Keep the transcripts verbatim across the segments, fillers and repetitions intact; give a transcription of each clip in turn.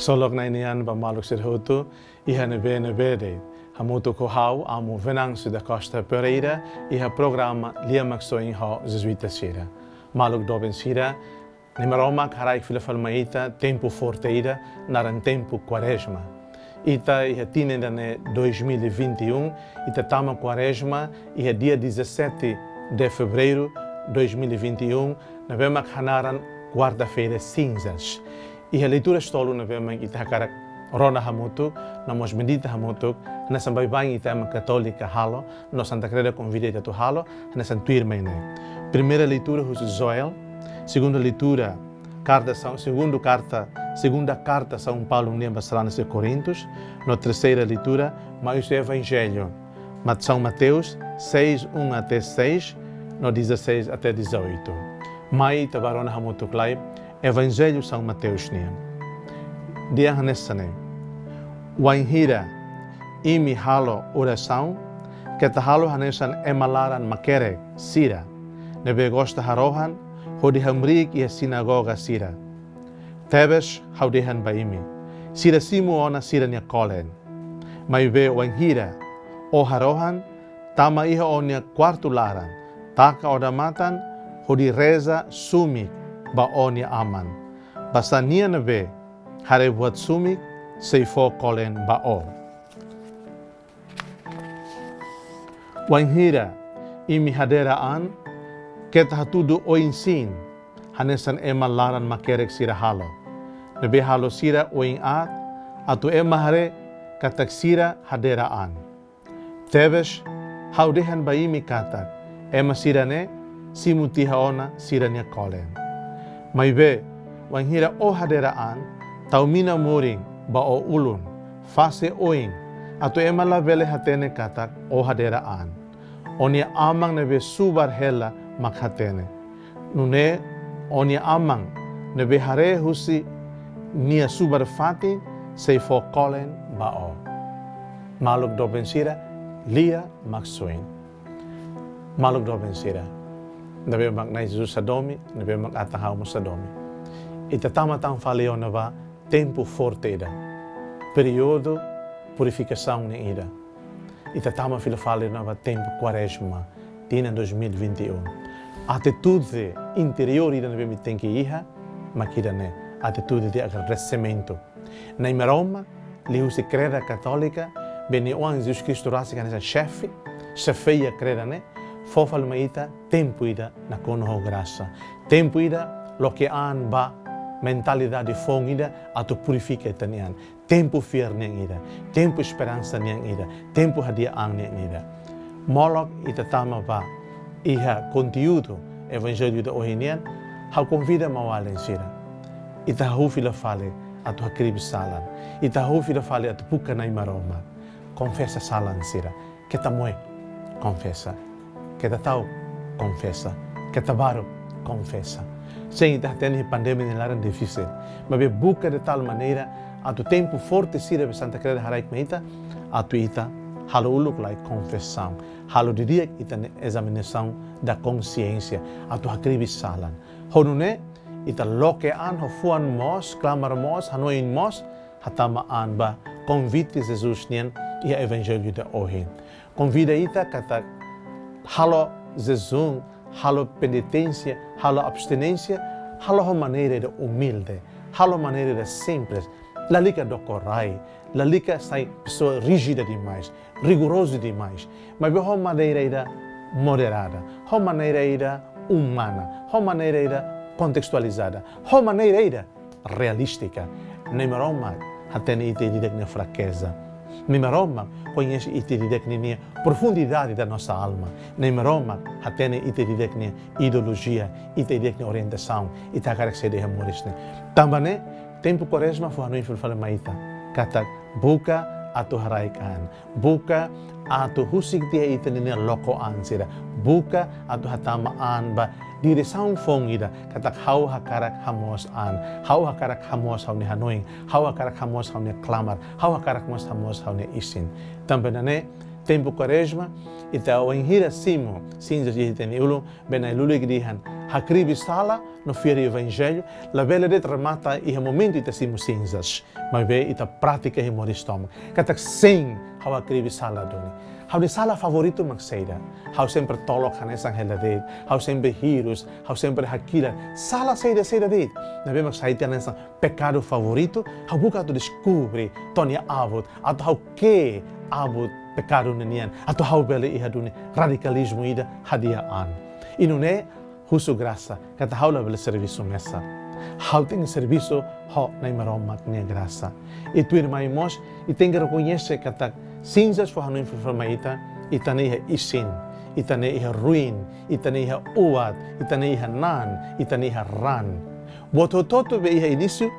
Ksolok Na'i nian ba maluk sira hotu, iha ne'ebé-ne'ebé de'it. Hamutuk ho ha'u, Amu Venâncio da Costa Pereira, iha programa Lia Maksoin ho Jesuita sira. Maluk doben sira, Na'i Maromak haraik fila fali mai ita tempu forte ida, naran tempu Kuarezma. Ita iha tinan ida-ne'e dois mil e vinte e um, ita tama Kuarezma iha dia dezassete de fevereiro dois mil e vinte e um, ne'ebé mak hanaran Quarta-feira Cinzas. Iha leitura tolu ne'ebé mak ita hakarak rona hamutuk, no mós medita hamutuk, hanesan baibain ita ema katólika halo, no Santa Kreda konvida ita atu halo, hanesan tuirmai ne'e. Primeira leitura husi Joel, segunda leitura, karta São, segundo karta, segunda karta São Paulo nian ba sarani sira Korintus, no terseira leitura, mai husi Evanjellu, Mat-, São Mateus seis, um até seis, no dezasseis até dezoito. Mai ita bá rona hamutuk lai, Evanjellu São Mateus nian. Dehan hanesan ne'e: Wainhira imi halo orasaun, keta halo hanesan ema laran makerek sira, ne'ebé gosta harohan hodi hamriik iha sinagoga sira. Tebes ha'u dehan ba imi, sira simu ona sira-nia kolen. Maibé wainhira ó harohan, tama iha ó-nia kuartu laran, taka odamatan, hodi reza sumik ba ó-nia Aman. Basá Nia ne'ebé haree buat sumik, sei fó kolen ba ó. Wainhira imi hadera an, keta hatudu oin-siin, hanesan ema laran makerek sira halo, ne'ebé halo sira oin aat, atu ema haree katak sira hadera an. Tebes, ha'u dehan ba imi katak, ema sira-ne'e simu tiha ona sira-nia kolen. Maibé, wainhira ó hadera an, tau mina-murin ba ó ulun, fase oin, atu ema labele hatene katak ó hadera an. Ó-nia Aman ne'ebé subar hela mak hatene. Nune'e, ó-nia Aman ne'ebé haree husi Nia subar fatin, sei fó kolen ba ó. Maluk doben sira, Lia Maksoin. Maluk doben sira, ne'ebé mak Na'i Jesus hadomi, ne'ebé mak atan ha'u mós hadomi. Ita tama tan fali ona ba tempu forte ida, períodu purifikasaun nian ida. Ita tama fila fali ona ba tempu Kuarezma, tinan dois mil e vinte e um. Atitude interiór ida ne'ebé imi tenke iha, mak ida-ne'e, atitude de agradesimentu. Na'i Maromak, liuhusi Kreda Katólika, be Nia Oan Jesus Kristu rasik hanesan xefe, xefeia Kreda ne'e, fó fali mai ita tempu ida nakonu ho grasa. Tempu ida loke an ba mentalidade foun ida atu purifika ita-nia an. Tempu fiar nian ida, tempu esperansa nian ida, tempu hadi'a an nian ida. Molok ita tama ba iha konteúdu Evanjellu ida ohin nian, ha'u konvida maun-alin sira. Ita hahú fila fali atu hakribi salan. Ita hahú fila fali atu buka Na'i Maromak. Konfesa salan sira. Keta moe, konfesa. Keta ta'uk, konfesa. Keta baruk, konfesa. Sin, ita hatene pandemia nia laran difisil. Maibé buka de tal maneira atu tempu forte sira be Santa Kreda haraik mai ita, atu ita halo uluk lai konfesaun. Halo didi'ak ita-nia examinação da consciência, atu hakribi salan. Ho nune'e, ita loke an ho fuan moos, klamar moos, hanoin moos, hatama an ba konvite Jesus nian iha Evanjellu ida ohin. Konvida ita katak halo jejún, halo peniténsia, halo abstinénsia, halo ho maneira ida umilde, halo maneira ida simples. Lalika doko rai, lalika sai pesoa ríjida demais, rigorozu demais, maibé ho maneira ida moderada, ho maneira ida umana, ho maneira ida kontestualizada, ho maneira ida realístika. Na'i Maromak hatene ita ida-idak nia frakeza. Na'i Maromak koñese ita ida-idak ninia profundidade da nossa alma. Na'i Maromak hatene ita ida-idak nia ideolojia, ita ida-idak nia orientasaun, ita hakarak saida iha moris ne'e. Tanba ne'e, tempu Kuarezma fó hanoin fila fali mai ita katak buka atu haraik an. Buka atu husik tiha ita-nia loko an sira. Buka atu hatama an ba diresaun foun ida, katak ha'u hakarak hamoos an, ha'u hakarak hamoos ha'u-nia hanoin, ha'u hakarak hamoos ha'u-nia klamar, ha'u hakarak mós hamoos ha'u-nia isin. Tanba ne'e, tempu Kuarezma, ita wainhira simu sinzas iha ita-nia ulun, be Na'i Luluik dehan, Hakribi sala no fiar Evanjellu labele de'it remata iha momentu ita simu sinzas. Maibé ita pratika iha moris tomak. Katak sin, ha'u hakribi sala duni. Ha'u-nia sala favoritu mak saida? Ha'u sempre tolok hanesan hela de'it. Ha'u sempre hirus. Ha'u sempre hakilar. Sala saida, saida de'it. Ne'ebé mak sai tiha hanesan pekadu favoritu? Ha'u buka atu deskubre to'o nia abut. Atu ha'u ke'e abut pekadu ne'e nian. Atu ha'u bele iha duni radikalizmu ida hadi'a an. I nune'e, husu grasa, katak ha'u labele servisu mesak. Ha'u tenke servisu ho Nai Maromak nia grasa. I tuirmai mós, ita tenke rekoñese katak sinzas fó hanoin fila fali mai ita, ita ne'e iha isin, ita ne'e iha ruin, ita ne'e iha uat, ita ne'e iha na'an, ita ne'e iha raan. Buat hotu-hotu be iha inísiu,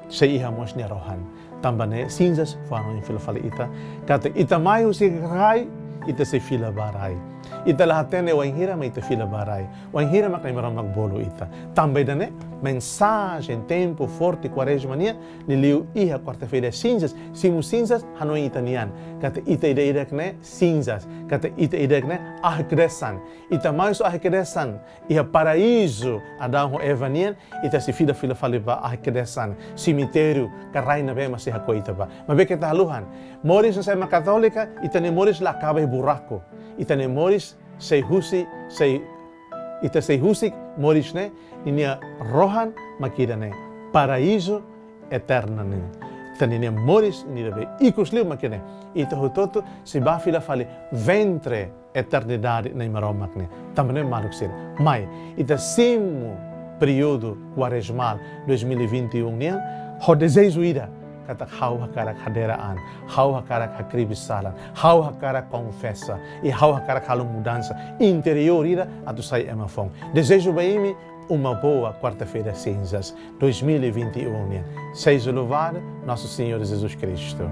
sei iha mós nia rohan. Tanba ne'e sinzas fó hanoin fila fali ita, katak ita mai husi rai, ita sei fila ba rai. Ita la hatene wainhira mak ita fila ba rai. Wainhira mak Nai Maromak bolu ita. Tanba ida-ne'e, mensajen tempu forte Kuarezma nian, liuliu iha Kuarta-feira Sinzas, simu sinzas hanoin ita-nian. Katak ita ida-idak ne'e sinzas, katak ita ida-idak ne'e ahi kedasan. Ita mai husi ahi kedasan, iha paraízu Adão ho Eva nian, ita sei fila fila fali ba ahi kedasan, semitériu, ka rai ne'ebé mak sei hakoi ita ba. Maibé keta haluha, moris ne'e sai ema katólika, ita-nia moris la akaba iha buraku. Ita-nia moris sei husi, sei, ita sei husik moris ne'e, ninia rohan mak ida-ne'e, paraízu eternu nian. Ita-nia moris ne'ebé ikus liu mak ida-ne'e. Ita hotu-hotu sei bá fila fali ventre eternidade Nai Maromak nian. Tanba ne'e maluk sira, mai, ita simu períodu kuarezmál dois mil e vinte e um nian ho dezeju ida, katak ha'u hakarak hadera an, ha'u hakarak hakribi sala, ha'u hakarak konfesa, i ha'u hakarak halo mudansa interiór ida atu sai ema foun. Dezeju ba imi uma boa Quarta-feira Cinzas dois mil e vinte e um nian. Seja louvado nosso Senhor Jesus Cristo.